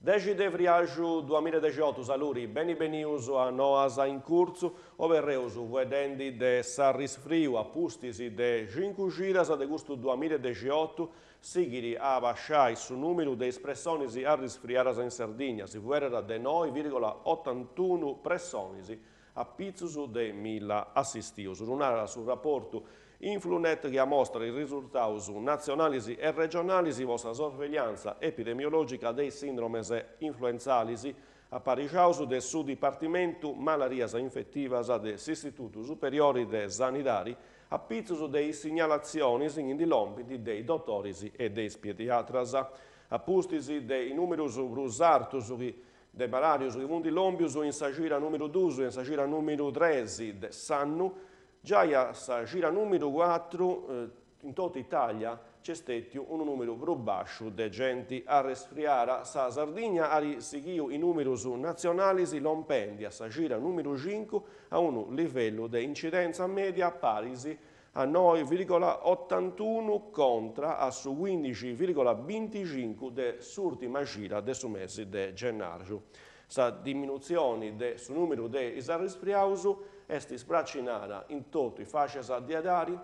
Dexi de friaxu duamilla e dexiotu saluri, beni benius a Noas in curtzu, oberreus fueddendi de s'arrisfriu a pustis de cincu cidas de custu duamilla e dexiotu sighit a abasciai su numeru de is pressonis arrisfriadas in Sardigna, si fueddat de noi virgola otantunu pressonis a pitzus de milla assistius. Ddu narat su raportu Influnet chi amostrat is risurtaus natzionalis e regionalis po sa sorvegliantza epidemiològica de is sìndromes influentzalis aparixaus de su Dipartimentu Malarias Infetivas de s'Istitutu Superiori de Sanidadi a pitzus de is signalatzionis chi ndi lompint de is dotoris e de is pediatras. A pustis de is nùmerus prus artus chi de malàrius chi funt lòmpius in sa cida nùmeru dus e in sa cida nùmeru tres de s'annu, giai a sa cida nùmeru cuatru in totu Itàlia nc'est stètiu unu nùmeru prus bàsciu de genti arresfriara. Sa Sardigna at sighiu is nùmerus natzionalis lompendi a sa cida nùmeru cincu a unu livellu de incidentza mèdia paris a noi vìrgola otantunu contra a su cuindixi vìrgola binticincu de s'ùrtima cida de su mesi de gennàrgiu. Sa diminutzioni de su nùmeru de is arresfriaus est spracinada in totu is fàscias de edadi,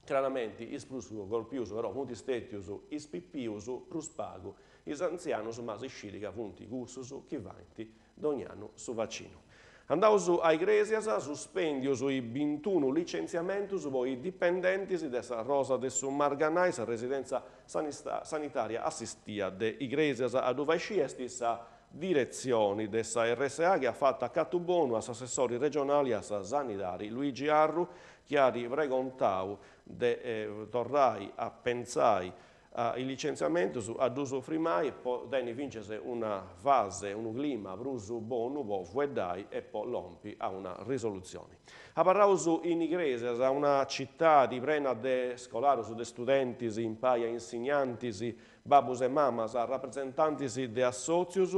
craramenti is prus colpius però funt stètius is pipius, prus pagu is antzianus, ma si scit ca funt cussus chi faint Dogn'annu su vacinu. Andaus a Igrèsias, suspèndius is bintunu licentziamentus po is dipendentis de sa Rosa de su Marganai, sa residentza sanitària assistia de Igrèsias. A ddu fai scì est sa diretzioni de sa RSA chi at fatu acatu bonu a s'assessori regionali a sa Sanidadi Luigi Arru chi at pregontau de torrai a pentzai a is licentziamentus a ddus frimai po tenni fintzas una fase, unu clima prus bonu po fueddai e po lompi a una risolutzioni. Abarraus in Igrèsias, una citadi prena de scolarus, de studentis, impai a insignantis, babbus e mamas, rapresentantis de assòtzius,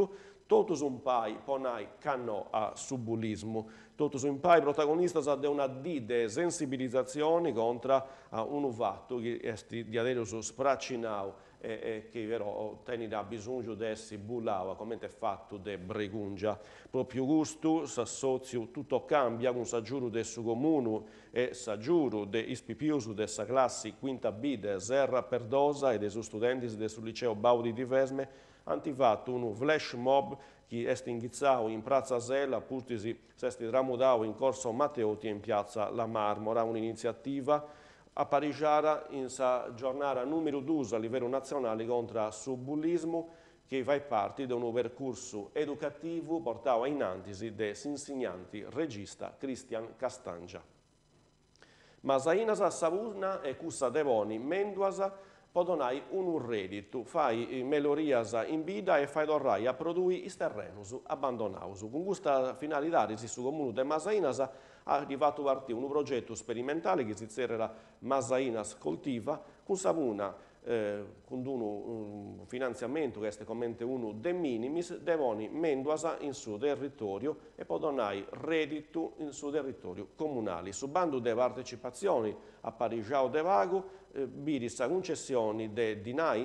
totus impai po nai ca no a su bullismu. Totus impai protagonistas de una dì de sensibilizatzioni contra a unu fatu chi est diaderus spracinau e chi però tenit abisòngiu de essi bullau a comente fatu de bregùngia. Pròpiu custu s'assòtziu Tutto Cambia cun s'agiudu de su Comunu e s'agiudu de is pipius de sa classi quinta B de Serra Perdosa e de is studentis de su Liceo Baudi di Vesme ant fatu unu flash mob chi est inghitzau in Pratza Sella, pustis s'est tramudau in Corso Matteotti e in Piazza La Marmora, un'initziativa aparixada in sa giornada nùmeru dus a livellu natzionali contra su bullismu, chi fait parti de unu percursu educativu portau a in antis de s'insignanti regista Christian Castangia. Masainas sa punna est cussa de ponni mènduas po donai unu rèditu, fai mellorias in bidda e fai torrai a produi is terrenus abbandonaus. Cun custa finalidadis su Comunu de Masainas at fatu partì unu progetu sperimentali chi si tzerriat Masainas Coltiva cun sa punna cun unu finantziamentu chi est comente unu de minimis, de ponni mènduas in su territòriu e po donai rèditu in su territòriu comunali. Su bandu de partecipatzioni, aparixau de pagu, biri sa cuncessioni de dinai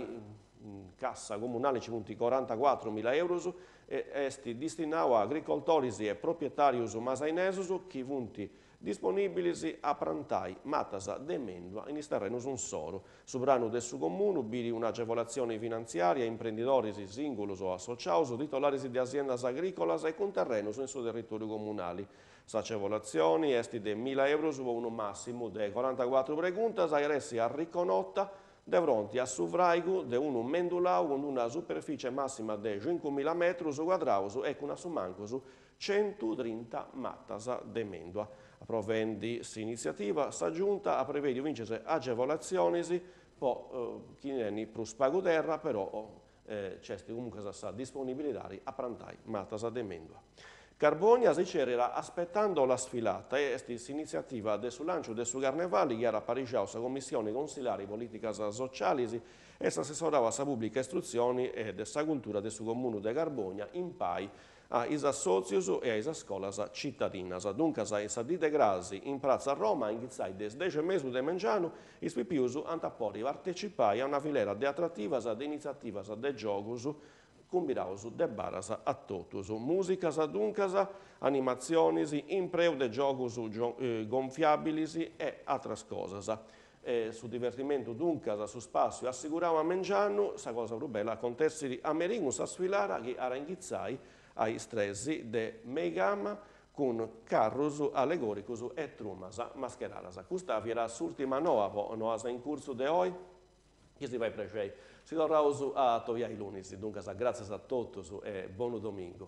in cassa comunali nci funt corantacuatrumila eurus e est distinau a agricoltoris e propietàrius masainesus chi funt Disponìbilis a prantai matas de mèndua in is terrenus insoru. Su pranu de su Comunu biri un'agevolatzioni finantziària a imprendidoris sìngulus o associaus, titolaris de aziendas agrìcolas e cun terrenus in su territòriu comunali. S'agevolatzioni est de milla eurus po unu màssimu de corantacuatru preguntas e at essi arriconota de fronti a su fràigu de unu mendulau cun una superfìcie màssima de cincumilla metrus cuadraus e cun assumancus Centutrinta matas de mèndua. Aprovendi s'initziativa, sa Giunta at prevèdiu fintzas agevolatzionis po chini tenit prus pagu terra, però nc'est comuncas sa disponibilidadi a prantai matas de mèndua. Carbònia si cerriat Aspettando la sfilata e est s'initziativa de su lànciu de su Carnevali chi at aparixau sa Commissioni Consilari Polìticas Socialis e s'Assessorau a sa Pùblica Istrutzioni e de sa Cultura de su Comunu de Carbònia impai a is assòtzius e a is ascolas citadinas. Duncas, in sa dì de cras, in Pratza Roma, a inghitzai de is dexi e mesu de mengianu, is pipius ant a podi partecipai a una filera de atrativas, de initziativas, de giogus. Cumbiraus de baras a totus. Mùsicas duncas, animatzionis, impreu de giogus gonfiàbilis e atras cosas. Su divertimentu duncas, su spàssiu assigurau a mengianu, sa cosa prus bella acontessit a merì cun sa sfilara chi at a inghitzai a is tres de meigama cun carrus allegoricus e trumas mascheradas. Custa fiat s'ùrtima noa po Noas in Curtzu de oi. Chi si fait prexei. Si torraus a atobiai lunis, duncas gràtzias a totus e bonu domingu.